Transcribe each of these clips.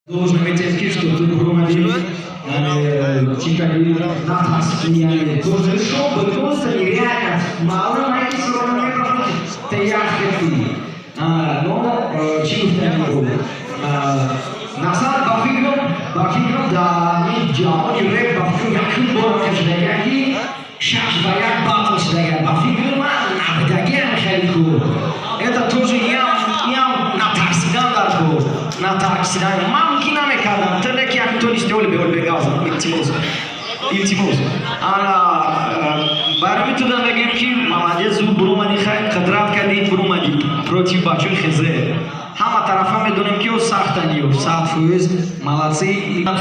Должно метем, ки что ту буромадӣ, чӣ кардӣ, натарсидӣ, яъне тоже шоу буд, просто нереально. Маълум ки всё равно мепартофт, ты як хелӣ. Но чӣ гуфтани буд? Мақсад, ба фикрам, дар ин ҷаҳони реп, ба фикрам, якум бор шудага, ки 6-1 батл шудага. Ба фикри ман, набудагиам хеле хуб. Это тоже ям натарсидан дар кор, натарсидан. Ман мумкин намекардам, ту ки як тонисти, оли беол бегазам. Илтимос, илтимос. Ана барои туда мегӯем, ки молодец, зуд буромадӣ, хай, қудрат кардӣ, буромадӣ против бачаҳои хезе. Ҳама тарафа медонем, ки ё сахтани, ё 100%. Молодцы.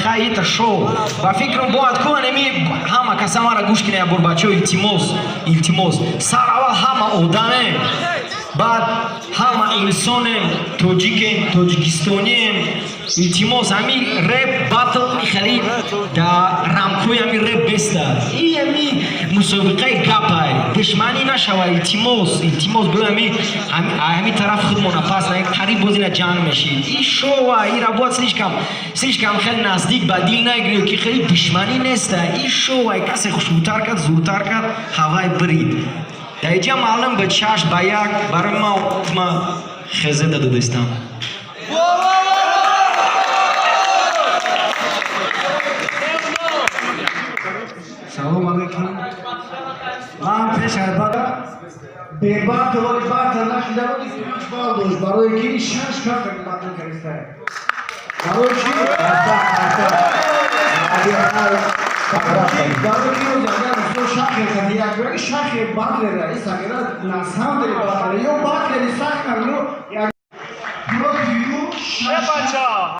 Хай, это шоу. Ба фикрам, бояд кунем, ҳама каса мара гӯш кунед як бор, бачаҳо, илтимос, илтимос. Сар аввал ҳама одамем, баъд ҳама инсонем, тоҷикем, тоҷикистонием. Илтимос, ҳами реп батл хеле дар рамкои ҳами реп беста. И ҳами мусобиқаи гапай, душманӣ нашава, илтимос, илтимос. Бо ҳами тараф худмона пас қариб бозина ҷанг мешид. И шоу-а, ира бояд слишком, слишком хеле наздик ба дил нагирӣ, ки хеле душманӣ неста. И шоу-ай, касе хушбутар кард, зудтар кард, ҳавай бирид. Дар инҷа маълум буд, 6-1. Барои ма хезе дадодистам. Салом алейкум. Ман пеш аз бебатл, вале батл нашида, вале 5 балл дошт, барои ки шаш кас батл кардиста. Барои чи? Барои ки рӯз агар мисол шахе кади як шахе батлера исагера, на самом деле батлера ё батлери сахтан, ё як против ю шаш.